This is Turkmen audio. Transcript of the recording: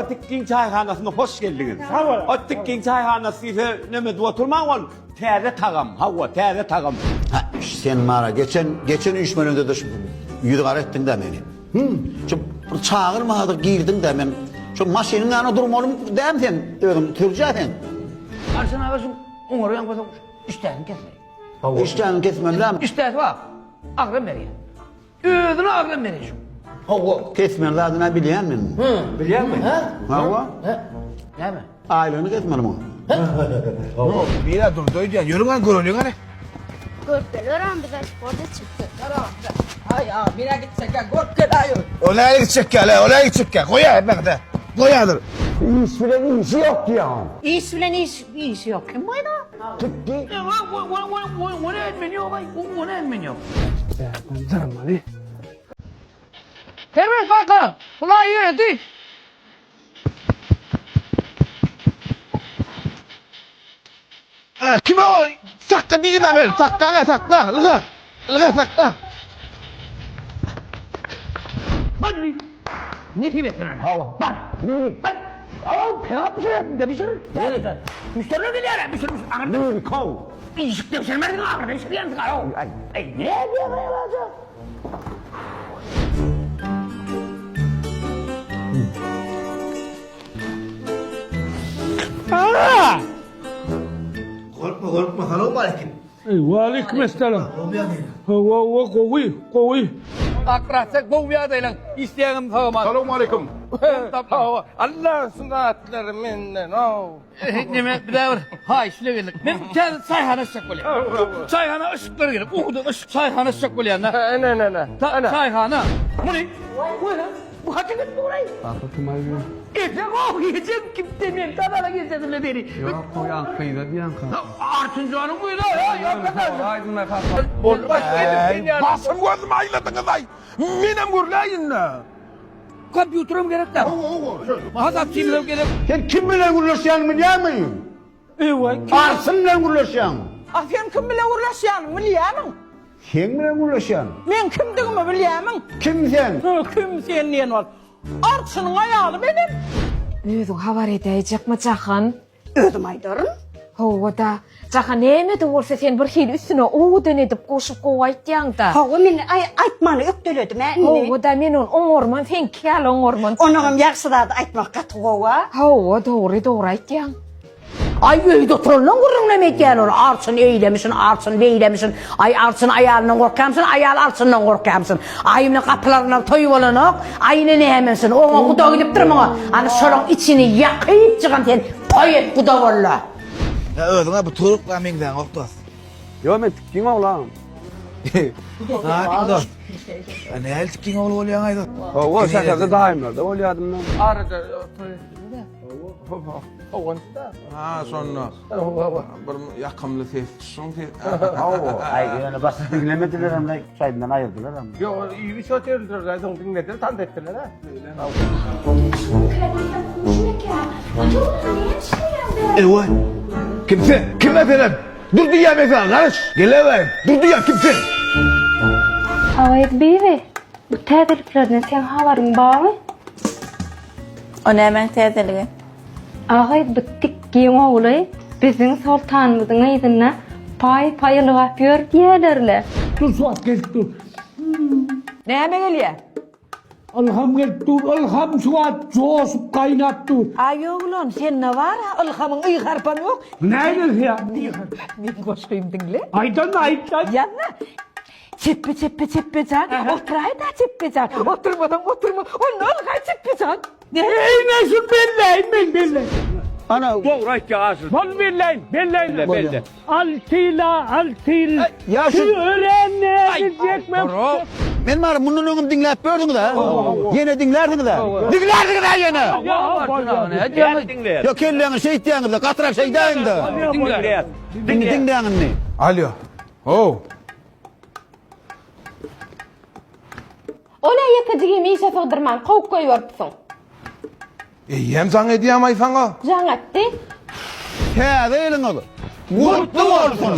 Baba Tikgiň çaýhanasyna hoş geldiňiz. Sag boluň. O Tikgiň çaýhanasy diýse neme edip oturmaň ol täze tagam. Hawa, täze tagam. Ha, sen mara geçen geçen üýşmeleňde-de şu ýüzi gara etdiň-dä meni. Hüm, şu bir çagyrmadyk girdiň-dä men. Şu maşynyň ýanynda durmalym dämi sen özüň sürüj-ä sen. Arşyn aga şu oňarýan bolsaň işdäsini kesmeli. Işdäňi kesmeli dämi? Işdäsi bar. Agram berýär. Özüne agram berýär şu. Hawa. Kesmeli zadyny bilýän men. Bilýäňmi? Hä? Hawa. Hä? Näme? Aýlygyny kesmeli muň. Bira durdy öýdýän. Ýörüň hany göreliň hany. Görüp gelerem bize sport etjekdi. Aý, a, menä gitjekkä, görüp gel aý. O näle gitjekkä, le, o näle gitjekkä? Goý hemmäňde. Goý häzir. Iş bilen işi ýok diýýäň. Iş bilen iş işi ýok. Kim boýda? Tikgi. Ony elmen ýok aý, ony elmen ýok. Dyrmaly. Hermes kaka, bulaý ýöredi. Kim o? Sakla diýdim men. Sakla, sakla. Ylga. Ylga sakla. Bar. Nesip etsin. Hawa. Bar. Bar. Aw, pegap bişirerdim-de bişir. Müşderiler gelýär, bişir, bişir. Aňyrda. Nurkow. Işikde bişirmersiň, aňyrda bişirýänsiň, aw. Aý, ne diýýäň, aý, Gorkma, gorkma. Salowmaleýkim. Waleýkim essalam. Hawa, hawa, gowy, gowy. Akratsa gowy ýagdaýlaň. Işleýäňem sag-aman. Salowmaleýkim. Hawa. Allah şu zatlary menden ow. Neme bize bir haýyş ile geldik. Men täze çaýhana açjak bolýan. Çaýhana yşyklar gerek. Owudan yşyk çaýhana açjak bolýan da. Ene ene ene. Çaýhana. Muny. Goýla. Bu haçan gelip duraý? Papa kim aýdýar? Ejeň o, ejeň kimde men tanala geçedim le seni. Ýok, goý aňk gyza diýýäňka. Artynjanyň gyzy, ha, ýok Aýdyň-da kaka. Basym gözümi aýladyňyz-aý. Menem gürläýin-dä. Kompýuterim gerek däl. Hasapçymyzam gerek. Sen kim bilen gürleşýäňi bilýäňmi? Ewa, kim? Arsyn bilen gürleşýäň. A sen kim bilen gürleşýäniňi bilýämiň? Seň bilen gürleşýän. Meň kimdigimi bilýämiň? Kim sen? Kim sen diýen bol. Arçynyň aýaly menem. Özüň habar edäýjekmi, Jahan? Özüm aýdaryn. Hawa-da, Jahan näme-de bolsa sen bir hili üstüne owadan edip goşup gowy aýtýaň-da. Hawa men aýtmany ökdeledim-ä indi. Hawa-da men ony oňarman, seňki ýaly oňarman. Onuňam ýagşy zady aýtmak gaty gowy-a. Hawa, dogry, dogry aýtýaň. Aý öýde oturanlaň gürrüňinem edýärler, Arçyn eýlemişin, Arçyn beýlemişin, aý Arçyn aýalyndan gorkýamyşyn, aýal Arçyndan gorkýamyşyn. Aý indi gapylaryndan toý bolanok, aý indi nämemşin, oňa guda gidipdir muňa. Ana şolaň içini ýakypjygam sen toý et guda bolla. Ýa özüňä bu turukla meňzäňok dost. Ýok men tikgiň oglam. Nätdiň dost? Ýa nähili tikgiň ogly bolýaň-aý dost? Hawa, şäherde daýymlarda bolýadym men. Arada toý etdiňiz-ä. Hawa. Ha, şonda. Bir ýakymly ses, şoň ses. Hawa. Aý, ýöne başda diňlemediler hem, çaýyndan aýyrdylar hem. Ýok, iýip içip otyrdylar, soň diňlediler, tans etdiler-ä. Ewa. Kim sen? Kim meselem? Dur diýýän men saňa, garyş. Gelewer. Dur diýýän, kim sen? Awaýt bibi, bu täzeliklerden seň habaryň barmy? O nämäň täzeligi? Agaý bu tikgiň ogly biziň soltanymyzyň yzynda paý-paý ylgap ýör diýýäler-le. Dur suwat gelip dur. Näme gelýä? Ylham gelip dur, ylham suwat joşup gaýnap dur. Aý oglan, sende bar-a ylhamyň y harpam ýok. Nädesi ýa? Meň goşgymy diňle. Aýdan aýt aýt. Ýazna. Çepbe çepbe çepbe jan, oturaý-da çepbe jan, oturmasaň oturma, onda ylgaý çepbe jan. Eý men şuny belläýin men belläýin. Ana. Dogry aýtýar Aşyr. Ol belläýin, belläýin. Belle belle. Alty ýyla, alty ýyl. Ýa şu örän näzijek men. Men bar mundan öňem diňläp gördüňiz-ä? Ýene diňlärsiňiz-ä? Diňlärsiňiz-ä ýene? Ýok kelläňi şeýtýäňiz-de, gatyrak şeýdäýiň-de. Diňleýäs. Indi diňläň indi. Alýo. How. O-la ýekejigimi işe sygdyrman kowup goýberipsiň. Eýýäm jaň edýäm-aý saňa. Jaň etdi. Täze ýylyňyz gutly bolsun!